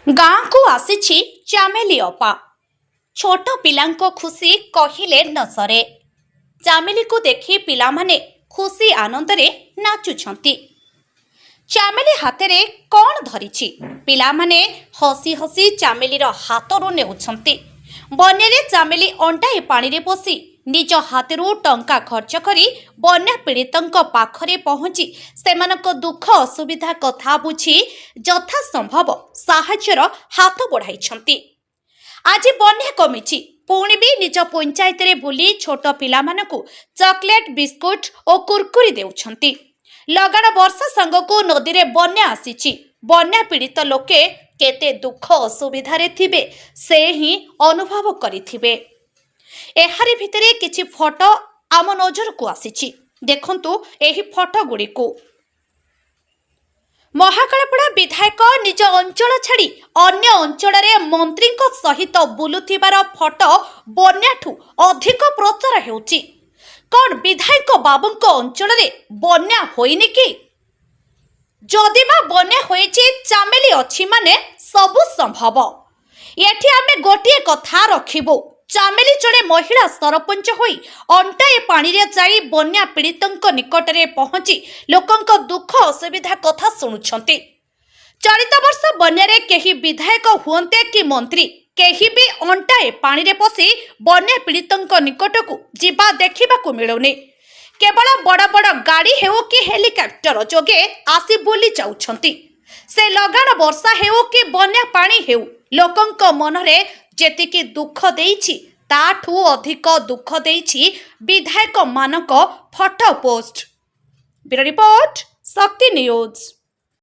ଗାଁକୁ ଆସିଛି ଚାମେଲି ଅପା। ଛୋଟ ପିଲାଙ୍କ ଖୁସି କହିଲେ ନ ସରେ। ଚାମେଲିକୁ ଦେଖି ପିଲାମାନେ ଖୁସି ଆନନ୍ଦରେ ନାଚୁଛନ୍ତି। ଚାମେଲି ହାତରେ କ'ଣ ଧରିଛି, ପିଲାମାନେ ହସି ହସି ଚାମେଲିର ହାତରୁ ନେଉଛନ୍ତି। ବନ୍ୟାରେ ଚାମେଲି ଅଣ୍ଟାଏ ପାଣିରେ ପଶି ନିଜ ହାତରୁ ଟଙ୍କା ଖର୍ଚ୍ଚ କରି ବନ୍ୟା ପୀଡ଼ିତଙ୍କ ପାଖରେ ପହଞ୍ଚି ସେମାନଙ୍କ ଦୁଃଖ ଅସୁବିଧା କଥା ବୁଝି ଯଥାସମ୍ଭବ ସାହାଯ୍ୟର ହାତ ବଢ଼ାଇଛନ୍ତି। ଆଜି ବନ୍ୟା କମିଛି, ପୁଣି ବି ନିଜ ପଞ୍ଚାୟତରେ ବୁଲି ଛୋଟ ପିଲାମାନଙ୍କୁ ଚକୋଲେଟ୍, ବିସ୍କୁଟ ଓ କୁରକୁରି ଦେଉଛନ୍ତି। ଲଗାଣ ବର୍ଷା ସାଙ୍ଗକୁ ନଦୀରେ ବନ୍ୟା ଆସିଛି। ବନ୍ୟା ପୀଡ଼ିତ ଲୋକେ କେତେ ଦୁଃଖ ଅସୁବିଧାରେ ଥିବେ, ସେ ହିଁ ଅନୁଭବ କରିଥିବେ। ଏହାରି ଭିତରେ କିଛି ଫଟୋ ଆମ ନଜରକୁ ଆସିଛି। ଦେଖନ୍ତୁ ଏହି ଫଟୋ ଗୁଡ଼ିକୁ। ମହାକାଳପଡ଼ା ବିଧାୟକ ନିଜ ଅଞ୍ଚଳ ଛାଡ଼ି ଅନ୍ୟ ଅଞ୍ଚଳରେ ମନ୍ତ୍ରୀଙ୍କ ସହିତ ବୁଲୁଥିବାର ଫଟୋ ବନ୍ୟାଠୁ ଅଧିକ ପ୍ରଚାର ହେଉଛି। କ'ଣ ବିଧାୟକ ବାବୁଙ୍କ ଅଞ୍ଚଳରେ ବନ୍ୟା ହୋଇନି କି? ଯଦି ବା ବନ୍ୟା ହୋଇଛି, ଚାମେଲି ଅଛି ମାନେ ସବୁ ସମ୍ଭବ। ଏଠି ଆମେ ଗୋଟିଏ କଥା ରଖିବୁ, ଚାମେଲି ଜଣେ ମହିଳା ସରପଞ୍ଚ ହୋଇ ଅଣ୍ଟାଏ ପାଣିରେ ଯାଇ ବନ୍ୟା ପୀଡ଼ିତଙ୍କ ନିକଟରେ ପହଞ୍ଚି ଲୋକଙ୍କ ଦୁଃଖ ଅସୁବିଧା କଥା ଶୁଣୁଛନ୍ତି। ଚଳିତ ବର୍ଷ ବନ୍ୟାରେ କେହି ବିଧାୟକ ହୁଅନ୍ତେ କି ମନ୍ତ୍ରୀ, କେହି ବି ଅଣ୍ଟାଏ ପାଣିରେ ପଶି ବନ୍ୟା ପୀଡ଼ିତଙ୍କ ନିକଟକୁ ଯିବା ଦେଖିବାକୁ ମିଳୁନି। କେବଳ ବଡ଼ ବଡ଼ ଗାଡ଼ି ହେଉ କି ହେଲିକପ୍ଟର ଯୋଗେ ଆସି ବୁଲି ଯାଉଛନ୍ତି। ସେ ଲଗାଣ ବର୍ଷା ହେଉ କି ବନ୍ୟା ପାଣି ହେଉ, ଲୋକଙ୍କ ମନରେ ଯେତିକି ଦୁଃଖ ଦେଇଛି, ତାଠୁ ଅଧିକ ଦୁଃଖ ଦେଇଛି ବିଧାୟକମାନଙ୍କ ଫଟୋ ପୋଷ୍ଟ। ବ୍ୟୁରୋ ରିପୋର୍ଟ, ଶକ୍ତି ନ୍ୟୁଜ୍।